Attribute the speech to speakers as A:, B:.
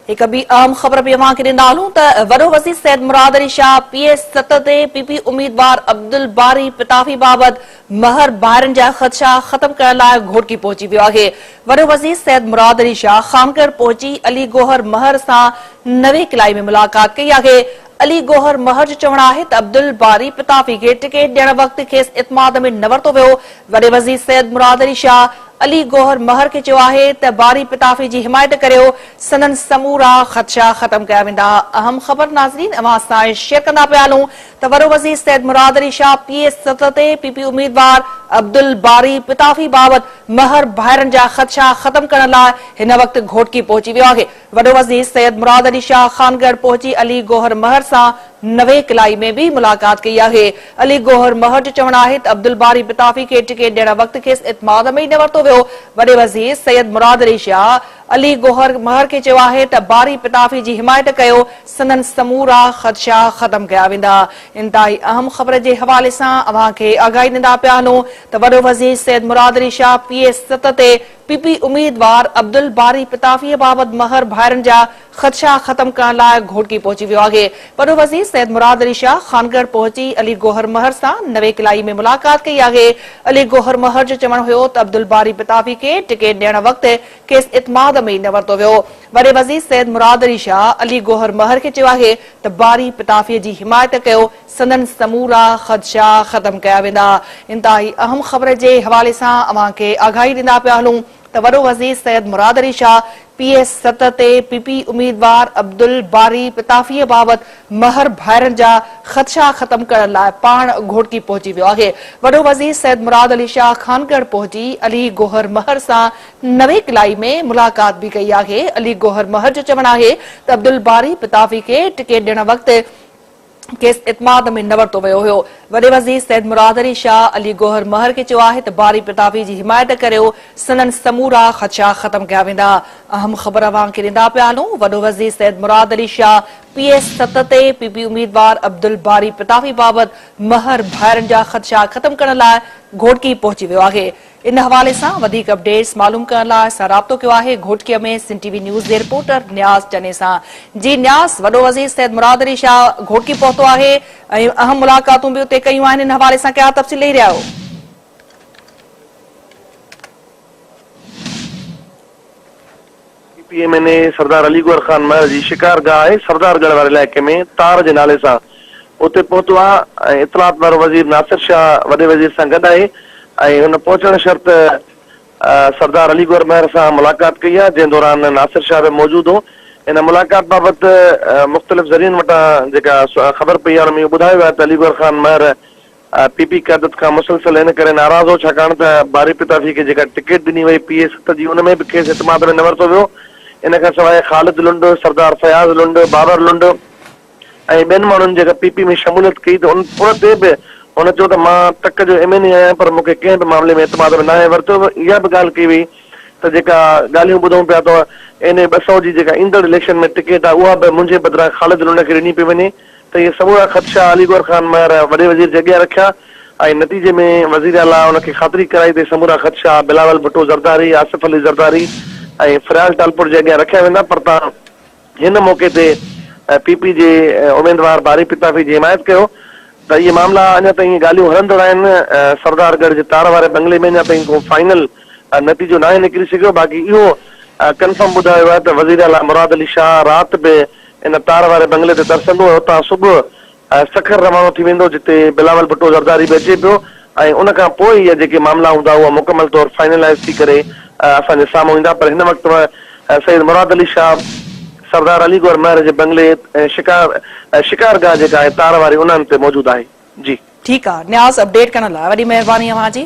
A: هڪ ٻي اهم خبر به اوهان کي ڏيندا هلون ته وڏو وزير سيد مراد علي شاهه پي ايس 7 تي پي پي اميدوار عبدالباري پتافي بابت مهر ڀائرن جا خدشا ختم ڪرڻ لاء گهوٽڪي پهچي ويو آهي. وڏو وزير سيد مراد علي شاهه خانڳڙهه پهچي علي گوهر مهر سان نويڪلائي ۾ ملاقات ڪئي آهي. علي گوهر مهر جو چوڻ آهي ته عبدالباري پتافي کي ٽڪيٽ ڏيڻ وقت کيس اعتماد ۾ نه ورتو ويو. وڏي وزير سيد مراد علي شاهه علي گوهر مهر کي چيو آهي ته باري پتافي جي حمايت ڪريو، سندن سمورا خدشا ختم ڪيا ويندا. اهم خبر ناظرين اوهان سان شيئر ڪندا پيا هلون ته وڏو وزير سيد مراد علي شاهه پي ايس 7 تي پي پي اميدوار عبدالباري پتافي بابت مهر ڀائرن جا خدشا ختم ڪرڻ لاء هن وقت گهوٽڪي پهچي ويو آهي. وڏو وزير سيد مراد علي شاهه خانڳڙهه پهچي علي گوهر مهر سان نويڪلائي ۾ به ملاقات ڪئي آهي. علي گوهر مهر جو چوڻ آهي ته عبدالباري پتافي کي ٽڪيٽ ڏيڻ وقت کيس اعتماد ۾ ئي نه ورتو ويو. وڏي وزير سيد مراد علي شاهه علي گوهر مهر کي چيو آهي ته باري پتافي جي حمايت ڪيو، سندن سمورا خدشا ختم ڪيا ويندا. انتهائي اهم خبر جي حوالي سان اوهان کي آگاهي ڏيندا پيا هلون ته وڏو وزير سيد مراد علي شاهه پي ايس 7 تي پي پي اميدوار عبدالباري پتافيء بابت مهر ڀائرن جا خدشا ختم ڪرڻ لاء گهوٽڪي پهچي ويو آهي. وڏو وزير سيد مراد علي شاهه خانڳڙهه پهچي علي گوهر مهر سان نويڪلائي ۾ ملاقات ڪئي آهي. علي گوهر مهر جو چوڻ هيو ته عبدالباري پتافي کي ٽڪيٽ ڏيڻ وقت کيس اعتماد ۾ ئي نه ورتو ويو. وڏي وزير سيد مراد علي شاهه علي گوهر مهر کي چيو آهي ته باري پتافيء جي حمايت ڪيو، سندن سمورا خدشا ختم ڪيا ويندا. انتهائي اهم خبر جي حوالي سان اوهان کي آگاهي ڏيندا پيا هلون ته وڏو وزير سيد مراد علي شاهه پي ايس 7 تي پي پي اميدوار عبدالباري پتافيء بابت مهر ڀائرن جا خدشا ختم ڪرڻ لاء پاڻ گهوٽڪي پهچي ويو آهي. وڏو وزير سيد مراد علي شاهه خانڳڙهه پهچي علي گوهر مهر سان نويڪلائي ۾ ملاقات به ڪئي آهي. علي گوهر مهر جو چوڻ آهي ته عبدالباري پتافي کي ٽڪيٽ ڏيڻ وقت کيس اعتماد ۾ نه ورتو ويو هيو. وڏي وزير سيد مراد علي شاهه علي گوهر مهر کي چيو آهي ته باري پتافي جي حمايت ڪريو، سندن سمورا خدشا ختم ڪيا ويندا. اهم خبر اوهان کي ڏيندا پيا هلون، وڏو وزير سيد مراد علي شاهه پي ايس 7 تي پي پي اميدوار عبدالباري پتافي بابت مهر ڀائرن جا خدشا ختم ڪرڻ لاء گهوٽڪي پهچي ويو آهي. ان حوالي سان وڌيڪ اپڊيٽس معلوم ڪرڻ لاء اسان رابطو ڪيو آهي گهوٽڪي ۾ سنڌ ٽي وي نيوز جي رپورٽر نياز چني سان. جي نياز، وڏو وزير سيد مراد علي شاهه گهوٽڪي پهتو آهي ۽ اهم ملاقاتون به اتي ڪيون آهن ان حوالي سان ڪهڙا تفصيل ڏئي رهيا آهيو؟
B: P P M N A Sardar Ali Gohar Khan Mahar جي شڪار گاهه آهي سردار ڳڙهه واري علائقي ۾ تار جي نالي سان اتي پهتو آهي ۽ اطلاعات وارو وزير ناصر شاهه وڏي وزير سان گڏ آهي ۽ هن پهچڻ شرط سردار علي گوهر مهر سان ملاقات ڪئي آهي جنهن دوران ناصر شاهه به موجود هو ان ملاقات بابت مختلف ذريعن وٽان جيڪا خبر پئي آهي ان ۾ اهو ٻڌايو ويو آهي ته علي گوهر خان مهر پي پي قيادت کان مسلسل ان ڪري ناراض هو ڇاڪاڻ ته باري پتافي کي جيڪا ٽڪيٽ ڏني وئي پي اي 7 جي ان ۾ به کيس اعتماد ۾ نه ورتو ويو ان کان سواء خالد لنڊ، سردار فياض لنڊ، بابر لنڊ ۽ ٻين ماڻهن جيڪا پي پي ۾ شموليت ڪئي ته ان تي به هن چيو ته مان تڪ جو ايم اين اي آهيان پر مون کي ڪنهن به معاملي ۾ اعتماد ۾ ناهي ورتو ويو اها به ڳالهه ڪئي وئي ته جيڪا ڳالهيون ٻڌون پيا ته اين اي 200 جي جيڪا ايندڙ اليڪشن ۾ ٽڪيٽ آهي اها به منهنجي بدران خالد لنڊ کي ڏني پئي وڃي ته اهي سمورا خدشا علي گوهر خان مهر وڏي وزير جي اڳيان رکيا ۽ نتيجي ۾ وزير اعليٰ ان کي خاطري ڪرائي ته سمورا خدشا بلاول ڀٽو زرداري، آصف علي زرداري ۽ فريال ٽالپر جي اڳيان رکيا ويندا پر تان هن موقعي تي پي پي جي اميدوار باري پتافي جي حمايت ڪيو ته اهي معاملا اڃا تائين ڳالهيون هلندڙ آهن سردار ڳڙهه جي تار واري بنگلي ۾ اڃا تائين ڪو فائنل نتيجو ناهي نڪري سگهيو باقي اهو ڪنفرم ٻڌايو ويو آهي ته وزير اعليٰ مراد علي شاهه رات به ان تار واري بنگلي تي ترسندو ۽ اتان صبح سکر روانو ٿي ويندو جتي بلاول ڀٽو زرداري به اچي پيو ۽ ان کان پوء اهي جيڪي معاملا هوندا اها مڪمل طور فائنلائيز ٿي ڪري اسان جي سامهون ايندا پر هن وقت سيد مراد علي شاهه سردار علي گوهر مهر جي بنگلي ۽ شڪار شڪار گاهه جيڪا آهي تار واري ان هنڌ تي موجود آهي جي.
A: ٺيڪ آ نياز اپڊيٽ ڪرڻ لاء وڏي مهرباني اوهان جي.